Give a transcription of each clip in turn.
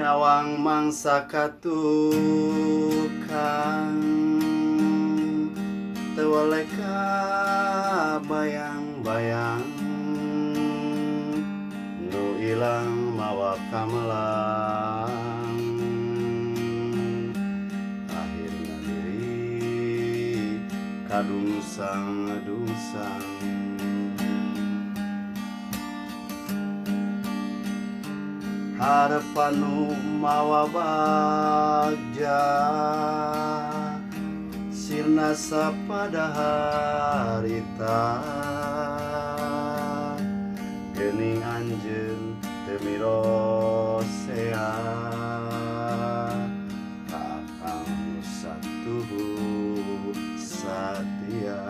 Nyawang mangsa katukang teu weleka bayang-bayang nu ilang mawa kamelang akhirna diri kadungsang-dungsang. Harepan nu mawa bagja sirna sapada harita geuning anjeun teu mirosea ka akang nu satuhu satia.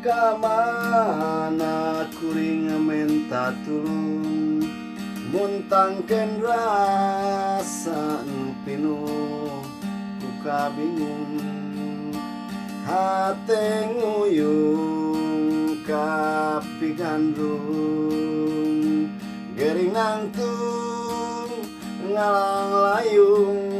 Kamana kuring menta tulung muntangkeun rasa nu pinuh ku kabingung hate nguyung kapigandrung gering nangtung ngalang layung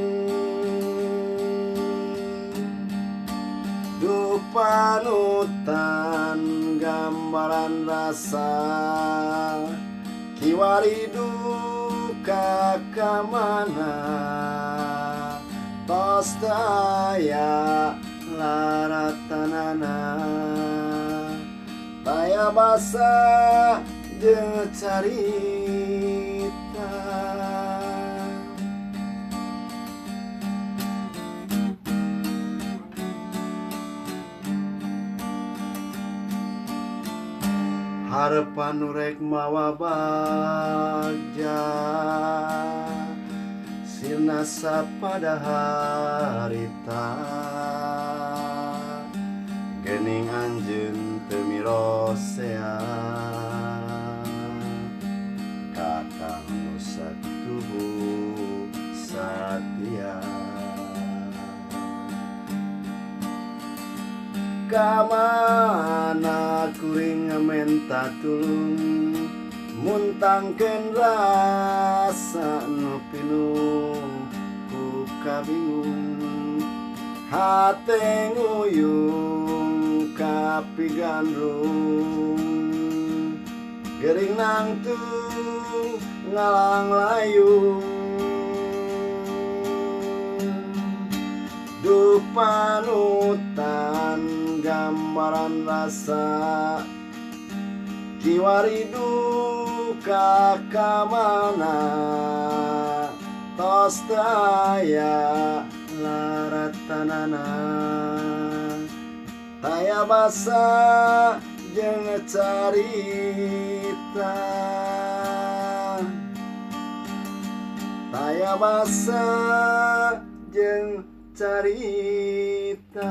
duh panutan gambaran rasa kiwari duka ka mana tos teu aya laratanana taya basa jeung carita. Harepan nu rek mawa bagja sirna sapada harita geuning anjeun teu mirosea ka akang nu satuhu satia. Kamana kuring menta tulung muntangkeun rasa nu pinuh ku kabingung hate nguyung kapigandrung gering nangtung ngalang layung duh panutan gambaran rasa kiwari duka ka mana tos teu aya laratanana taya basa jeung carita taya basa jeung carita.